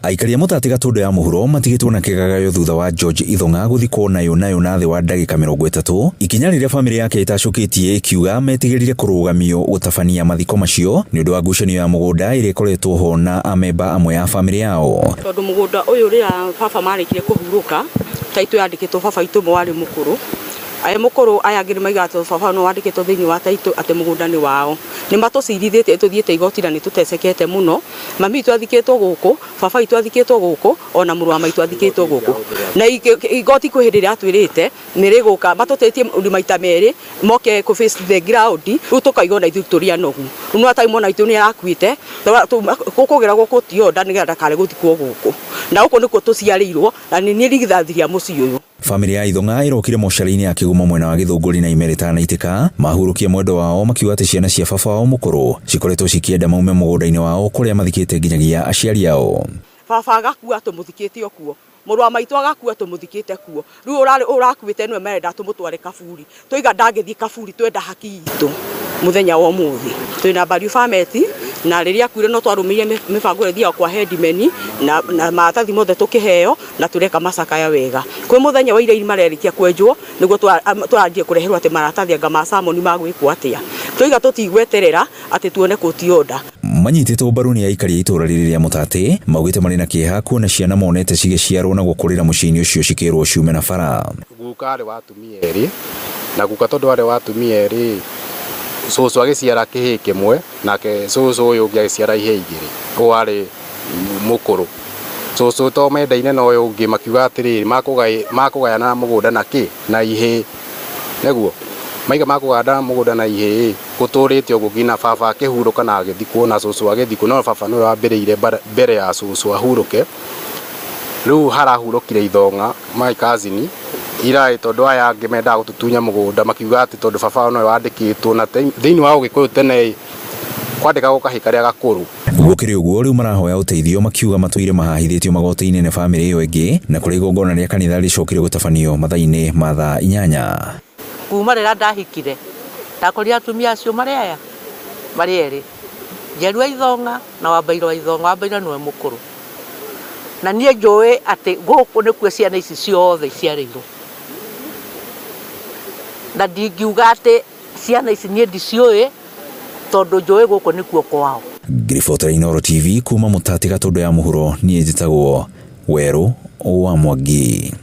Aikari a Mũtatĩ Gatũndũ ya mũhuro matigĩtwo na kĩgagayo thutha wa George Ithong'a gũthikwo nayũ nayũ na thĩ wa ndagĩka 30, ikinya rĩrĩa famĩlĩ yake ĩtacũkĩtie ĩkiuga metigĩrire kũrũgamio gũtabania mathiko macio nĩ ũndũ wa ngucanio ya mũgũnda ĩrĩa ĩkoretwo ho na amemba amwe a famĩlĩ yao. Tondũ mũgũnda ũyũ rĩrĩa baba marĩkire kũhurũka, taitũ yandĩkĩtwo baba witũ ũmwe warĩ mũkũrũ, Aĩ mũkũrũ aya angĩ nĩ maigaga tondũ baba nĩwe wandĩkĩtwo thĩinĩ wa taitũ atĩ mũgũnda nĩ wao. Nĩ matũcirithĩtie tũthiĩte igoti na nĩ tũtecekete mũno. Mami witũ athikĩtwo gũkũ, baba witũ athikĩtwo gũkũ, ona mũrũ wa maitũ athikĩtwo gũkũ. Na igoti kwĩ hĩndĩ rĩratwĩrĩte nĩ rĩgũka, matũtĩtie maita merĩ moke kũ face the ground, rĩu tũkaigua ona ithuĩ tũrĩ anogu. Rĩu nĩ ta mwana witũ nĩ arakuĩte, gũkũgeragwo court order nĩgetha ndakare gũthikwo gũkũ. Na gũkũ nĩkuo tũciarĩirwo na nĩ niĩ irigithathi rĩa mũciĩ ũyũ. Famĩlĩ ya Ithong'a ĩrokire mocarĩ-inĩ ya Kĩgumo mwena wa Gĩthũngũri na ime rĩtanaitĩka, mahurũkia mwendwa wao makiuga atĩ ciana cia baba wao mũkũrũ cikoretwo cikĩenda maume mũgũnda-inĩ wao kũrĩa mathikĩte nginyagia aciari ao. Baba agakua tũmũthikĩte o kuo, mũrũ wa maitũ agakua tũmũthikĩte kuo, rĩu ũrarĩ ũrakuĩte nĩwe marenda tũmũtware kaburi, twauga ndangĩthiĩ kaburi twenda haki itũ mũthenya wa ũmũthĩ. Twĩna burial permit na rĩrĩa akuire no twarũmĩrĩire mĩbango ĩrĩa ĩthiagwo kwa headman na maratathi mothe tũkĩheo na tũreka macakaya wega. Kwĩ mũthenya wa ira irima rĩarĩkia kwenjwo nĩguo tũranjia kũreherwo atĩ maratathi anga ma summon ma gwĩkwo atĩa. Twauga tũtigweterera atĩ tuone court order. Manyitĩtwo mbaru nĩ aikari a itũũra rĩrĩ rĩa Mũtatĩ, maugĩte marĩ na kĩeha kuona ciana monete cigĩciarwo na gũkũrĩra mũciĩ-inĩ ũcio cikĩrwo ciume na bara. Guka arĩ wa atumia erĩ, na guka tondũ arĩ wa atumia erĩ, cũcũ agĩciara kĩhĩĩ kĩmwe, nake cũcũ ũyũ ũngĩ agĩciara ihĩĩ igĩrĩ, ũyũ arĩ mũkũrũ. Cũcũ to mendaine na ũyũ ũngĩ makiuga atĩrĩrĩ, makũgayana mũgũnda na kĩ? Na ihĩĩ. Nĩguo? Maiga makũgayana mũgũnda na ihĩĩ, gũtũrĩte ũguo nginya baba akĩhurũka na agĩthikwo na cũcũ agĩthikwo, no baba nĩwe wambĩrĩire mbere ya cũcũ ahurũke. Rĩu harahurũkire Ithong'a, my cousin, iraĩ tondũ aya angĩ mendaga gũtũtunya mũgũnda makiuga atĩ tondũ baba wao nĩwe wandĩkĩtwo na thĩinĩ wa ũgĩkũyũ tene kwandĩkagwo kahĩĩ karĩa gakũrũ. Gũkĩrĩ ũguo, rĩu marahoya ũteithio makiuga matũire mahahithĩtio magoti-inĩ nĩ famĩlĩ ĩyo ĩngĩ na kũrĩa igongona rĩa kanitha rĩcokire gũtabanio mathaa-inĩ ma thaa 8. Kuma rĩrĩa ndahikire, ndakorire atumia acio marĩ aya, marĩ erĩ, Njeru wa Ithong'a na Wambairũ wa Ithong'a. Wambairũ nĩwe mũkũrũ. Na niĩ njũĩ atĩ gũkũ nĩkuo ciana ici ciothe iciarĩirwo. Na ndingiuga atĩ ciana ici niĩ ndiciũĩ tondũ njũĩ gũkũ nĩkuo kwao. Ngĩribotera Inooro TV kuma Mũtatĩ Gatũndũ ya mũhuro, niĩ njĩtagwo Werũ wa Mwangi.